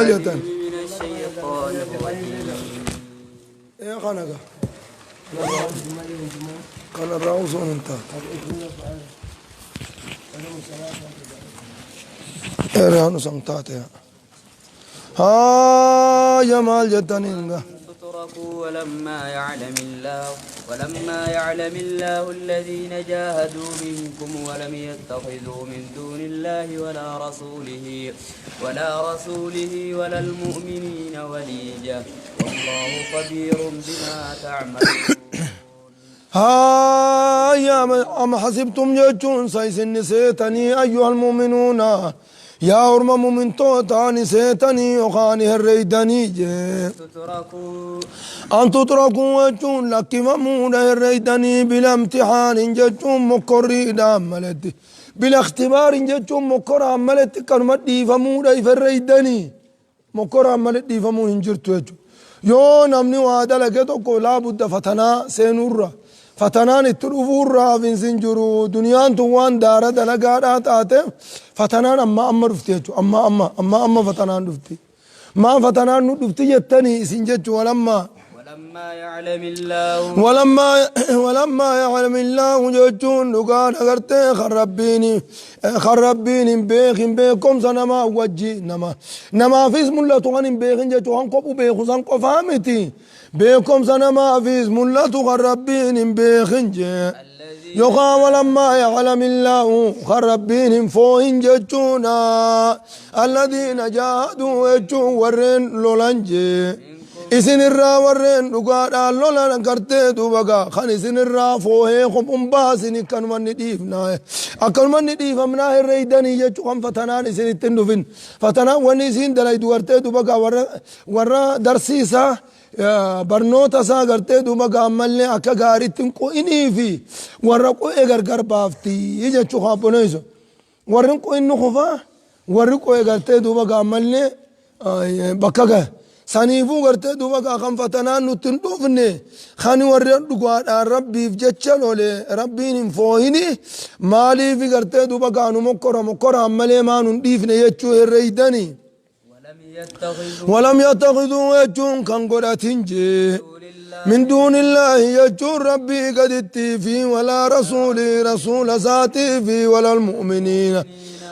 Jettan. العليم من الشيطان الرجيم. Ee kana gaa. Kanarraa osoo hin taate. Eeraan osoo hin taate. Haaya maal jettaniin gaa. تتركوا ولما يعلم الله الذين جاهدوا منكم ولم يتخذوا من دون الله ولا رسوله ولا المؤمنين وليجة، والله خبير بما تعملون. هايا أم حسبتم jechuun sa isin seetanii أيها المؤمنون yaa orma mu'mintootaa ni seetanii yookaan herreeydanii jee. تتركوا أن تتركوا jechuun lakkifamuudha herreeydanii بلا امتحان jechuun mokkorriidhaan maletti بلا اختبار jechuun mokkoraan maletti kanuma dhiifamuudha if herreeydanii mokkoraan malee dhiifamuu hin jirtu jechuudha. Yoo namni waa dalage tokko laabudda fatanaa seenurra fatanaan itti dhufuurra hafinsi hin jiru. Duniyaan tun waan daara dalagaadhaa taate fatanaan amma amma dhufti jechuudha. Amma amma amma amma fatanaan dhufti. Maa fatanaan nu dhufti jettanii isin jechuudha walammaa. ولما يعلم الله ولما يعلم الله jechuun dhugaan agartee kan Rabbiin hin beekin beekumsa namaa wajji nama namaafis mul'atu kan hin beekin jechuu kan kophu beeku san qofaa miti beekumsa namaafis mul'atu kan Rabbiin hin beekin jee. الذي Yookaan ولما يعلم الله kan Rabbiin hin foohin jechuudha. الذين جاهدوا jechuun warreen lolan jee. Isinirraa warreen dhugaadhaan lolan gartee duuba gaa kan isinirraa foohee kophuun baasin akkanuma ni dhiifnaa akkanuma ni dhiifamnaa herreeydanii jechuu kan fatanaan isinitti hin dhufin. Fatanaan wanni isiin dalaydu gartee duuba gaa warra darsiisaa barnoota isaa gartee duuba gaa ammallee akka gaariitti hin qu'inii fi warra qu'ee gargar baaftii jechuu kaabboneessu. Warri qu'inni kufaa, warri qu'ee gartee duuba gaa ammallee bakka gahe. Saniifuu gartee duuba gaa kan fatanaan nutti hin dhufne kan warri dhugaadhaan Rabbiif jecha lole Rabbiin hin foohini maaliif gartee duuba gaa nu mokkora mokkoraan malee maa nun dhiifne jechuu herreeydanii. ولم يتخذوا ولم يتخذوا jechuun kan godhatin jee. دون الله من دون الله jechuun Rabbii gaditti fi ولا رسوله rasuula isaatii fi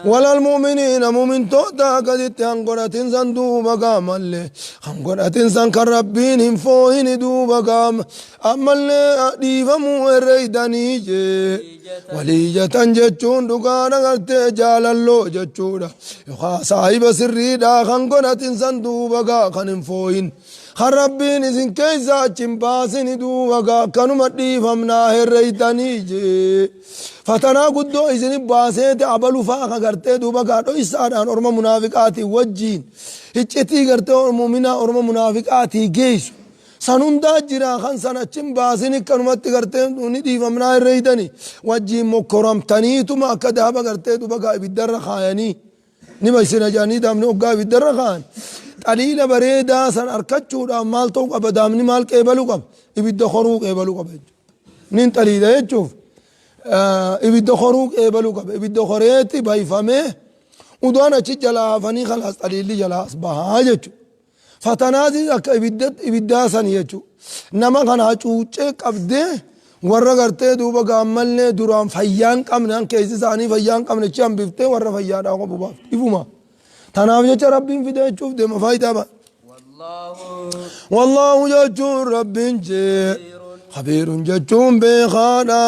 ولا المؤمنين mu'mintoota gaditti han godhatin san duuba gaamallee han godhatin san kan Rabbiin hin foohini duuba gaama ammallee dhiifamuu herreeydanii jee. وليجة jechuun dhugaan agartee jaalalloo jechuudha yookaan saahiba sirriidhaa kan godhatin san duuba gaa kan hin foohin kan Rabbiin isin keessa achi hin baasini duuba gaa akkanuma dhiifamnaa herreeytanii jee. Fatanaa guddoo isin baaseete abalu faa ka gartee duuba gaa dhoysaadhaan orma munaafiqaatii wajjiin hiccitii gartee muminaa orma munaafiqaatii geessu san hundaa jira kan san achin baasin akkanumatti gartee ni dhiifamnaa herreeytanii wajjiin mokkoramtaniituma akka daaba gartee duuba gaa ibiddarra kaayanii ni baysina jedhanii daamni hoggaa ibiddarra kaayan xaliila bareedaa san arkachuudhaaf maal ta'uu qaba? Daamni maal qeebaluu qaba? Ibidda horuu qeebaluu qaba jechuudha. Nin xaliila jechuuf ibidda horuu qeebaluu qaba. Ibidda horeetti bayfamee udaan achi jalaa hafanii خلاص xaliilli jalaa as bahaa jechuudha. Fatanaatis akka ibiddaa san jechuudha. Nama kana hacuuccee qabdee warra gartee duuba gaammallee duraan fayyaan qabne han keessi isaanii fayyaan qabne achi hambiftee warra fayyaadhaa qabu baafte ifuma. Tanaaf jecha Rabbiin fide jechuuf deema faayidaa ba'a. والله والله jechuun Rabbiin jee خبير jechuun beekaadha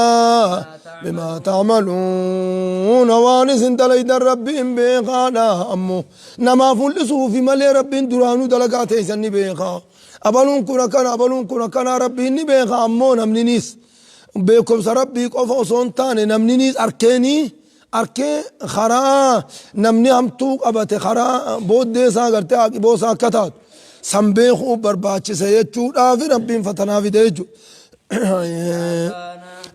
بما تعملون waan isin dalaydan Rabbiin beekaadha. Ammoo namaaf mul'isuufi malee Rabbiin duraanuu dalagaa teessan ni beeka. Abaluun kun akkana, abaluun kun akkana Rabbiin ni beeka. Ammoo namninis beekumsa Rabbii qofa osoo hin taane namninis arkeenii arkee karaa namni hamtuu qabate karaa booddee isaa gartee aqiboo isaa akka taatu san beekuu barbaachisa jechuudhaaf Rabbiin fatanaa fide jechuudha.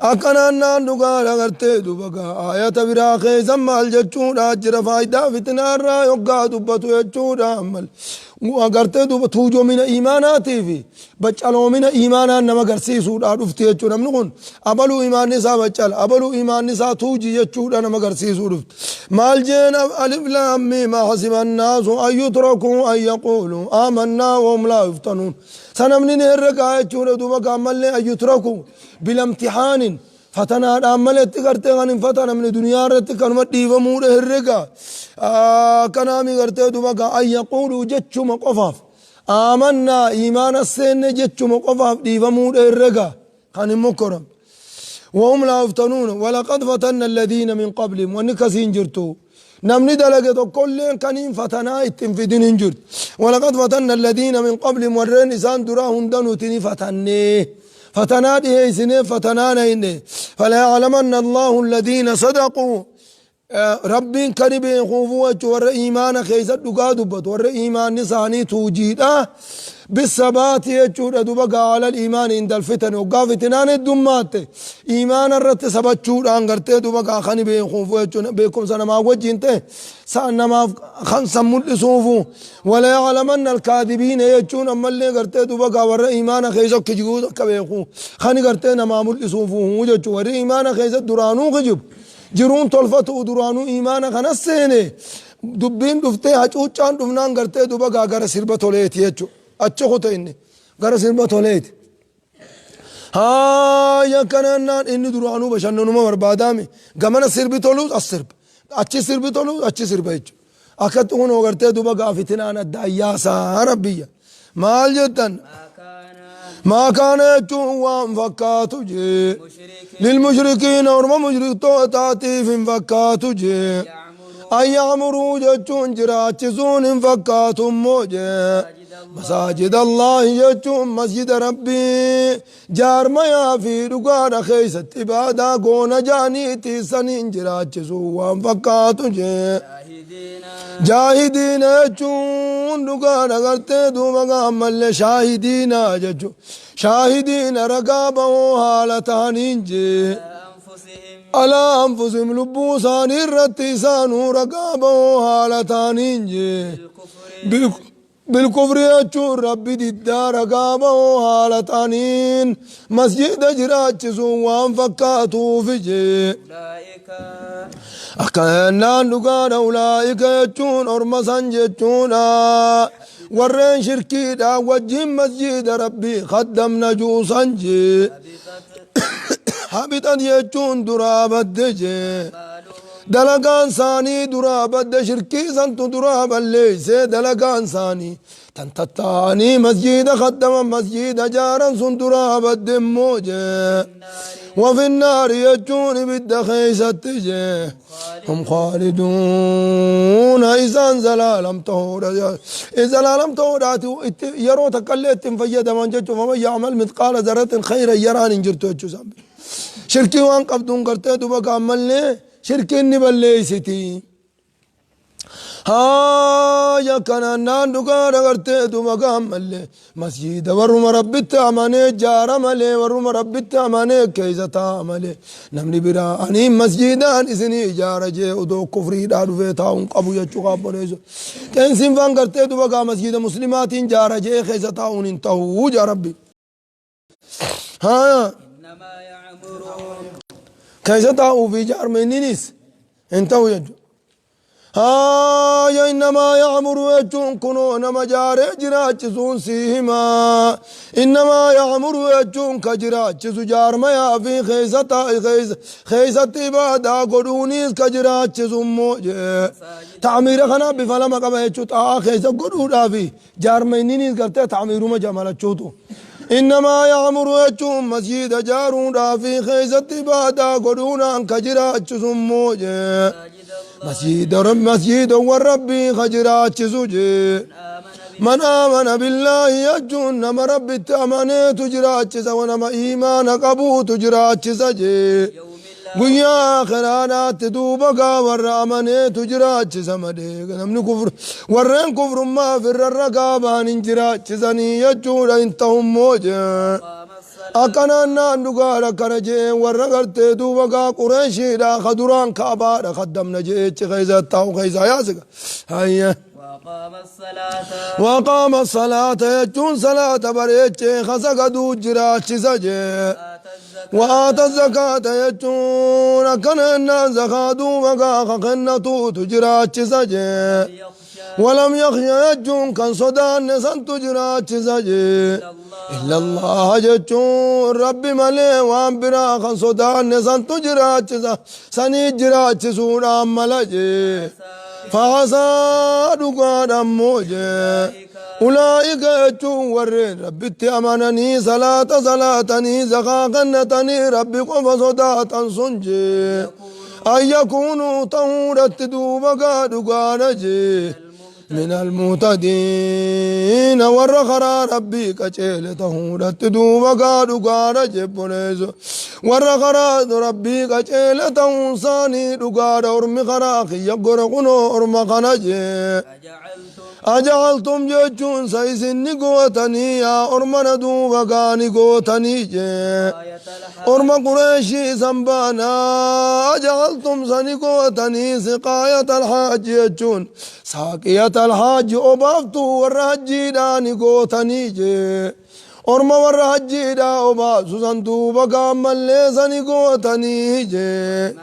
Akkanaan naan dhugaadha gartee duuba gaa aayata biraa keessa maal jechuudha jira faayidaa fitinaarraa yoggaa dubbatu jechuudha ammal gartee duuba tuujomina iimaanaatii fi baccaloomina iimaanaan nama garsiisuudha dhufti jechuudha. Namni kun abaluu iimaanni isaa baccala, abaluu iimaanni isaa tuuji jechuudha nama garsiisuu dhufti. Maal jeen? Alif laam miim ahasiba annaasu an yutrakuu an yaquuluu aamannaa wahum laa yuftanuun. Sa namni ni herregaa jechuudha duuba gaa ammallee an yutrakuu bila imtihaanin fatanaadhaan maletti gartee kan hin fatanamne duniyaa irratti kanuma dhiifamuudha herrega. Akkanaami gartee duuba gaa an yaquuluu jechuma qofaaf aamannaa iimaana seenne jechuma qofaaf dhiifamuudha herrega kan hin mokkoramne. Wahum laa yuftanuun walaqad fatanna alladhiina min qablihim wanni kasiin jirtu namni dalage tokkolleen kaniin fatanaa itti hin fidin hin jirtu. Walaqad fatanna alladhiina min qablihim warreen isaan duraa hunda nuti ni fatannee fatanaa dhiheeysinee fatanaa nayne. Falayaclamanna allahu alladhiina sadaquu Rabbiin kani beekuufu jechu warra iimaana keessa dhugaa dubbatu, warra iimaanni isaanii tuujiidha bisabaati jechuudha duba gaa alal iimaani indal fitani hoggaa fitinaan heddummaatte iimaana irratti sabachuudhaan gartee duba gaa kani beekuufu jechuun beekumsa namaa wajjin ta'e sa namaaf kan san mul'isuufu. Wala ya'lamanna alkaadibiina jechuun ammallee gartee duba gaa warra iimaana keessa kijibuu akka beeku kani gartee namaa mul'isuufu jechuun warri iimaana keessa duraanuu kijibu jiruun tolfatu duraanuu iimaana kana seene dubbiin dhuftee hacuuccaan dhufnaan gartee duba gaa gara sirba toleeti jechuudha. Achi kuta inni gara sirba toleeti. Haaya kanaan inni duraanuu bashannanuma barbaadaami gamana sirbi toluus as sirba, achi sirbi toluus achi sirba jechuudha. Akkatti kunoo gartee duba gaa fitinaan adda ayyaasaa rabbiyya. Maal jettan? Maa kaana jechuun waan fakkaatu jee. Lilmushrikiina orma mushriktootaatiif hin fakkaatu jee. An ya'muruu jechuun jiraachisuun hin fakkaatu immoo jee. Masaajida Allaahi jechuun masjida Rabbii jaarmayaa fi dhugaadha keessatti ibaadaa goona jaaniitii saniin jiraachisuu waan fakkaatu jee. Jaahidiina jechuun dhugaadha gartee duuba gaammallee shaahidiina jechuun shaahidiina ragaa bahoo haala ta'aniin jee. Alaa anfusihim lubbuu isaanii irratti isaanuu ragaa bahoo haala ta'aniin jee. Bilkufri jechuun Rabbi diddaa ragaa bahoo haala ta'aniin masjida jiraachisuun waan fakkaatuufi jee. Akka jennaan dhugaadha ulaa'ika jechuun orma san jechuudha. Warreen shirkiidha wajjin masjida Rabbii kaddamna juusan jee. Habixat jechuun duraa badde jee. Dalagaan isaanii duraa badde, shirkii santu duraa balleeysee. Dalagaan isaanii tan tatta'anii masjiida kaddaman, masjiida jaaran sun duraa badde immoo jee. Wafinnaari jechuun ibidda keeysatti jee. Hum khaaliduuna isaan zalaalam ta'uudha, zalaalam ta'uudhaati itti yeroo takkallee itti hin fayyadaman jechuun faman ya'mal mithqaala zarratin khayran yaraan hin jirtu jechuu isaan. Shirkii waan qabduun gartee duba gaammallee shirkiin ni balleeysiti. Haaya kanaan naan dhugaadha gartee duba gaammallee masjiida warruma Rabbitti amanee jaara malee, warruma Rabbitti amanee keessa taa'a malee, namni biraa anii masjiidaan isinii ijaara jee odoo kufriidhaa dhufee taa'uun qabu jechuu kaabboleessu. Qeensiin faan gartee duba gaa masjiida muslimaatiin jaara jee keessa taa'uun hin ta'uu jaa Rabbi. Haaya keessa taa'uu fi jaarmeeniinis hin ta'u jechuudha. Haaya innamaa ya'muru jechuun kunoo nama jaaree jiraachisuun sii himaa. Innamaa ya'muru jechuun ka jiraachisu jaarmayaa fi keessa taa'e keessatti ibaadaa godhuunis ka jiraachisu immoo jee. Ta'amiira kanaa bifa lama qaba jechuudha. Xaa'aa keessa godhuudhaa fi jaarmayniinis gartee ta'amiiruma jamalachuutu. Innamaa ya'muru jechuun masjiida jaaruudhaa fi keessatti ibaadaa godhuudhaan ka jiraachisu immoo jee. Masjiida masjiidowwan Rabbii ka jiraachisu jee. Man aamana billaahi jechuun nama Rabbitti amaneetu jiraachisa, nama iimaana qabuutu jiraachisa jee. Guyyaa akhiraadhaatti duuba gaa warra amaneetu jiraachisa malee namni kufr warreen kufrummaaf irra ragaa ba'an hin jiraachisanii jechuudha hin ta'ummoo jee. Akkanaan naan dhugaadha akkana je'een warra gartee duuba gaa Qureeshiidha ka duraan Ka'abaadha kaddamna je'eechi keessa taa'u keessa yaasiga. Hayya. وأقام الصلاة. وأقام الصلاة jechuun salaata bareechee ka sagaduu jiraachisa jee. وآتى الزكاة. وآتى الزكاة jechuun akkana jennaan zakaa duuba gaa ka kennatuutu jiraachisa jee. يخشى ولم يخش jechuun kan sodaanne santu jiraachisa jee. إلا الله. إلا الله jechuun Rabbi malee waan biraa kan sodaanne santu jiraachisa sanii jiraachisuudhaan mala jee. فعسى dhugaadhaan moo jee. أولئك jechuun warreen Rabbitti amananii salaata salaatanii zakaa kennatanii Rabbi qofa sodaatan sun jee. أن يكونوا ta'uudhatti duuba gaa dhugaadha jee. من المهتدين warra karaa Rabbii qaceele ta'uudhatti duuba gaa dhugaadha jebboleessu. Warra karaa Rabbii qaceele ta'uun isaanii dhugaadha ormi karaa kiyya gora kunoo orma kana jee. أجعلتم أجعلتم jechuun sa isin ni gootanii yaa ormana duuba gaa ni gootanii jee. سقاية الحاج Orma Qureeshii san baanaa أجعلتم sani gootanii سقاية الحاج jechuun ساقية الحاج obaaftuu warra hajjiidhaa ni gootanii jee. Orma warra hajjiidhaa obaasu san duuba gaammallee sani gootanii jee.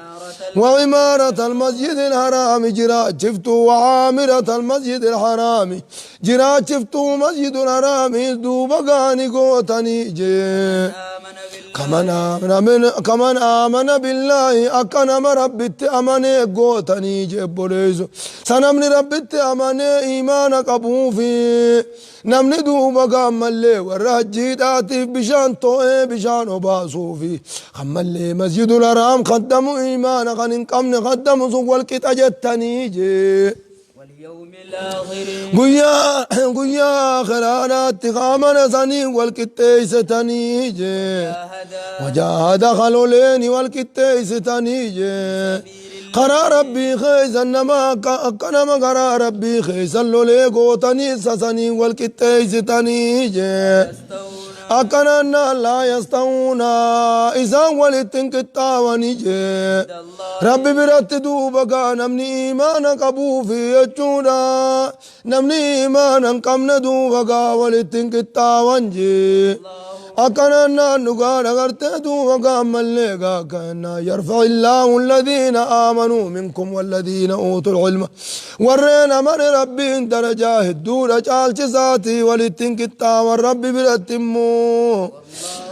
عمارة وعمارة المسجد الحرام jiraachiftuu وعامرة المسجد الحرام jiraachiftuu مسجد الحرام duuba gaani gootanii jee. آمن بالله كمن آمن من كمن آمن بالله akka nama Rabbitti amanee gootanii jebboleessu sa namni Rabbitti amanee iimaana qabuufi namni duuba gaammallee warra hajjiidhaatiif bishaan to'ee bishaan obaasuufi kammallee Masjidul Haraam kaddamu iimaana kan hin qabne kaddamu sun wal qixa jettanii jee. واليوم الآخر. Guyyaa akhiraadhaatti kaamana sanii wal qixxeessitanii jee. جاهد وجاهد khaloleeni wal qixxeessitanii jee. Karaa Rabbii keeysan nama akka nama karaa Rabbii keeysan lolee gootanii sasanii wal qixxeessitanii jee. يستوون Akkanaan لا يستوون isaan walitti hin qixxaawanii jee. عند الله. Rabbi biratti duuba gaa namni iimaana qabuufi jechuudha. Namni iimaana hin qabne duuba gaa walitti hin qixxaawan jee. Akkanaan naan dhugaadha gartee duuba gaa ammallee gaa kana يرفع الله الذين آمنوا منكم والذين أوتوا العلم warreen amane Rabbiin darajaa hedduudha caalchisaatii walitti hin qixxaawan Rabbi biratti immoo.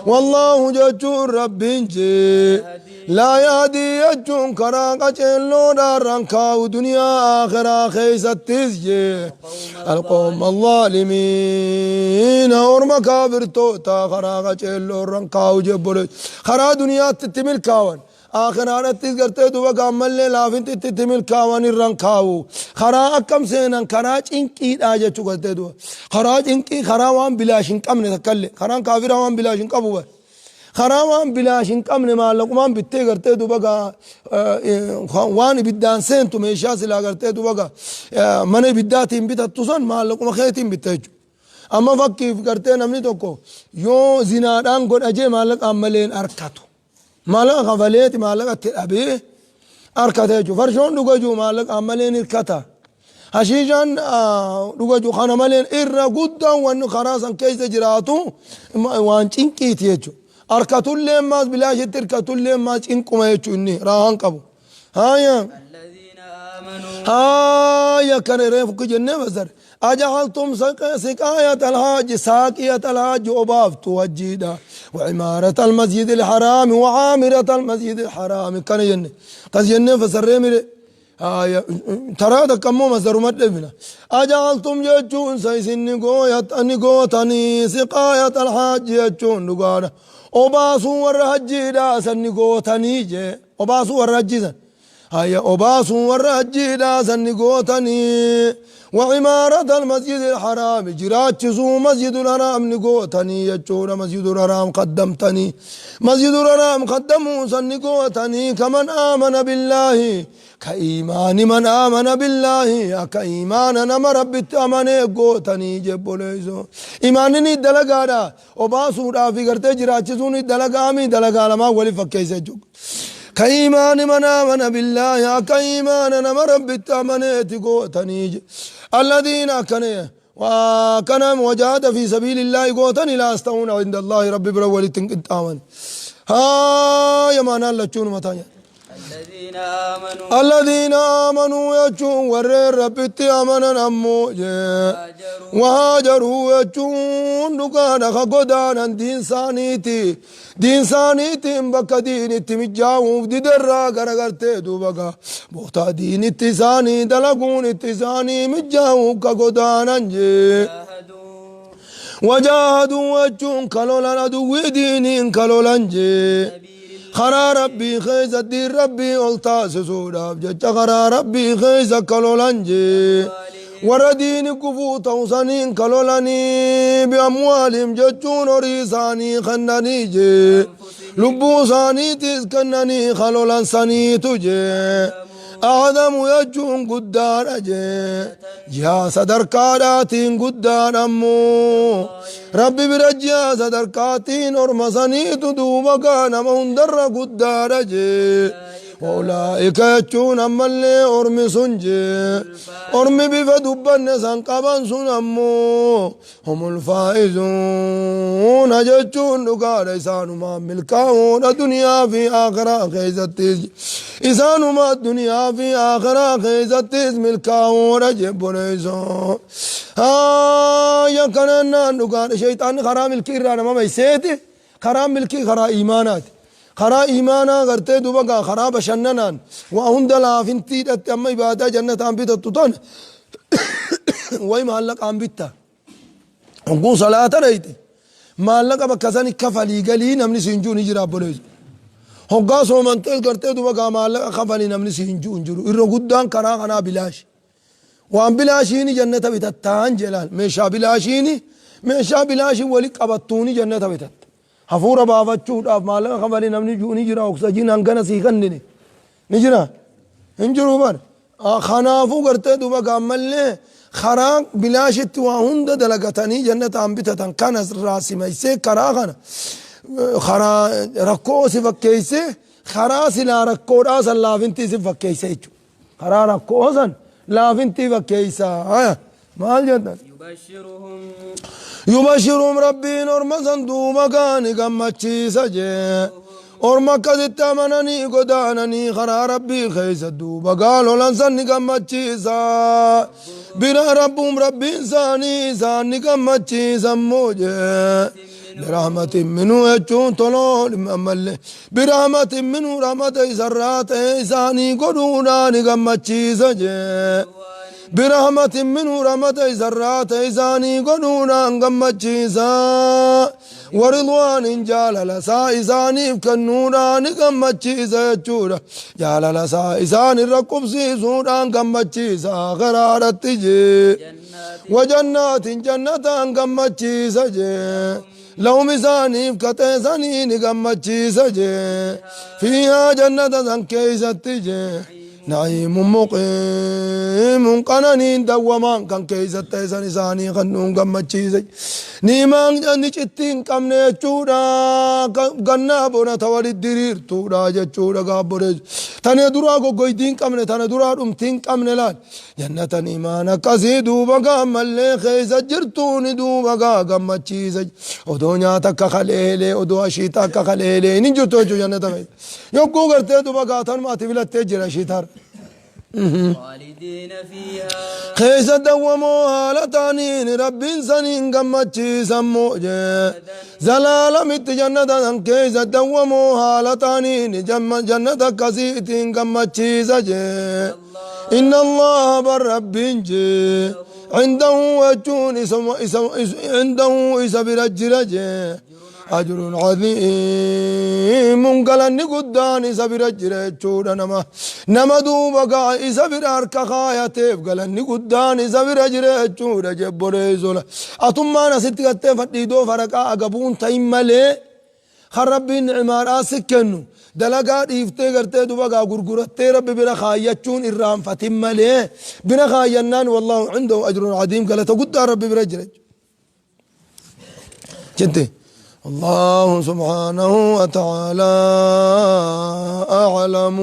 والله jechuun Rabbiin jee. لا يهدي jechuun karaa qaceelloodhaan kaa'u duniyaa akhiraa keeysattis jee. القوم الظالمين orma kaafirtoota karaa qaceelloorran kaa'u jebbole. Karaa duniyaatti itti milkaawan. Akhiraadhattis gartee duuba gaammallee laafinti itti milkaawan irran kaa'u. Karaa akkam seenan karaa cinqiidhaa jechuu gartee duuba. Karaa cinqii karaa waan bilaash hin qabne takkallee. Karaan kaafiraa waan bilaash hin qabu bare. Karaa waan bilaash hin qabne maallaqumaan bittee gartee duuba gaa waan ibiddaan seentu meeshaa silaa gartee duuba gaa mana ibiddaatiin bitattu san maallaquma keetiin bitta jechuudha. Amma fakkiif gartee namni tokko yoo zinaadhaan godha jee maallaqaan malee hin arkatu. Maallaqa kafaleeti maallaqa itti dhabee arkata jechuudha. Farshoon dhuga jiru maallaqaan malee hin hirkata. Hashiishaan dhuga jiru kana malee irra guddaan wanni karaa san keessa jiraatu waan cinqiiti jechuudha. Arkatullee maas bilaashitti hirkatullee maas cinquma jechuudha inni raahan qabu. Haaya. الذين آمنوا Haaya kana reefu jennee basar. أجعلتم سقاية الحاج ساقية الحاج obaaftu hajjiidha. وعمارة المسجد الحرام وعامرة المسجد الحرام كان jenne. Kas jennee fasarree mire. Haaya taraa takka immoo masaruma dhebina. أجعلتم jechuun sa isin ni gootanii سقاية الحاج jechuun dhugaadha. Obaasuu warra hajjiidha san ni gootanii jee. Obaasuu warra hajjii san. Haya obaasuu warra hajjiidhaa san ni gootanii. وعمارة المسجد الحرام جراچسو مسجد الحرام نقوتني يجون مسجد الحرام قدمتني مسجد الحرام قدموا سنقوتني كمن آمن بالله كإيمان من آمن بالله كإيمان نما ربي أمني قوتني جبوليسو إيمانني دلقادا وباسودا في قرتي جراچسوني دلقامي دلقا لما ولي فكيسة جو كإيمان من آمن بالله كإيمان نما ربي أمني قوتني الذين كان وكان وجاهد في سبيل الله قوتني لا يستوون عند الله ربي برولي تنقطاون ها يا ما نالچون متايا الذين آمنوا الذين آمنوا يجون ور ربي آمنا أمو وهاجروا يجون دكان خقدانا دين سانيتي دين سانيتي بك دين تمجاو دي درا غرغرتي دوبغا بوتا دين تساني دلقون تساني مجاو كقدانا جي وجاهدوا وجاهدوا يجون كلولا عدو دينين كلولا جي خرا ربي خيز الدين ربي قلتا سسودا جج خرا ربي خيز كلولانجي وردين كفو توسنين كلولاني بأموالهم ججون ريساني خناني جي لبو ساني تسكنني خلولان ساني تجي أعظم يجون قدان أجي جها صدركاراتين قدان أمو ربي برجيا صدركاتين أرمساني تدوبك نمون در قدان أجي أولئك يجون أما اللي أرمي سنجي أرمي بفدبن سنقبان سنمو هم الفائزون ججون لقال إسانما ملكاون دنيا في آخرة خيزتيز إسانما الدنيا في آخرة خيزتيز ملكاون جبون آه يا كننا لقال شيطان خرام الكيران ما ميسيتي خرام ملكي خرا إيمانات karaa iimaanaa gartee duuba gaa karaa bashannanaan waa hunda laafintiidhatti amma ibaadaa jannataan bitattu tan way maallaqaan bitta hogguu salaata dhayte maallaqa bakka sani kafalii galii namni siin jiru ni jira obboleessu hoggaa soomantee gartee duuba gaa maallaqa kafalii namni siin jiru hin jiru irra guddaan karaa kanaa bilaashi waan bilaashiini jannata bitattaan jedhaan meeshaa bilaashiini meeshaa bilaashii wali qabattuuni jannata bitatta hafuura baafachuudhaaf maallaqa kafalii namni jiru ni jira oksijiin hangana sii kennine ni jira hin jiru bar kanaafuu gartee duuba gaammallee karaa bilaashitti waa hunda dalagatanii jannataan bitatan kana irraa simaysee karaa kana karaa rakkoo si fakkeessee karaa silaa rakkoodhaa san laafintii si fakkeessa jechuudha karaa rakkoo san laafintii fakkeessa maal jettan يبشرهم يبشرهم ربي نورما صندوما كان قمتشي سجي أورما كذت أمنني قدانني خرا ربي خيس دوبا قالوا لنسن قمتشي سا بنا ربهم ربي إنساني إنساني قمتشي سموجي برحمة منه يجون طلول أمل برحمة منه رحمة سرات إنساني قدوناني قمتشي سجي برحمة منه رحمة سرات إساني قدونا قمتشيسا ورضوان جالل سا إساني كنورا قمتشيسا يجورا جالل سا إساني ركب سيسورا قمتشيسا غرارة تجي جنات وجنات جنة قمتشيسا جي لهم إساني كتساني قمتشيسا جي فيها جنة كيسة تجي نعيم مقيم قنانين دوما كان كيسة تيسان إساني خنون قمتشيسي نيمان نشتين كم نيچورا غنا بونا توالي ديرير تورا جچورا غابوري تاني درا غوغويدين كم تاني درا دمتين كم نلال جنة نيمان كسي دوبا غمالي خيسة جرتوني دوبا غمتشيسي odoo nyaata akka kaleelee odoo ashiita akka kaleelee ni jirtu jechuudha jannata keessa yogguu gartee duba gaatanuma ati filattee jira ashiitaarra. خالدين فيها keessa dawwamoo haala ta'aniin rabbiin saniin gammachiisan moojee zalaalamitti jannata san keessa dawwamoo haala ta'aniin jannata akkasiitiin gammachiisa jee inna allaha bar rabbiin jee عنده وجون عنده إسا برجرجه Ajrun cadiimun galanni guddaan isa bira jira jechuudha. Nama duuba gaa isa bira harka kaayateef galanni guddaan isa bira jira jechuudha. Jebboleessola atummaan asitti gartee fadhiidoo faraqaa agabuun ta'in malee, kan Rabbiin ni'imaadhaa si kennu dalagaa dhiiftee gartee duba gaa gurgurattee Rabbi bira kaayyachuun irraanfatin malee, bira kaayyannaan wallaahu cindahu ajrun cadiim, galata guddaa Rabbi bira jira jette. الله سبحانه وتعالى أعلم.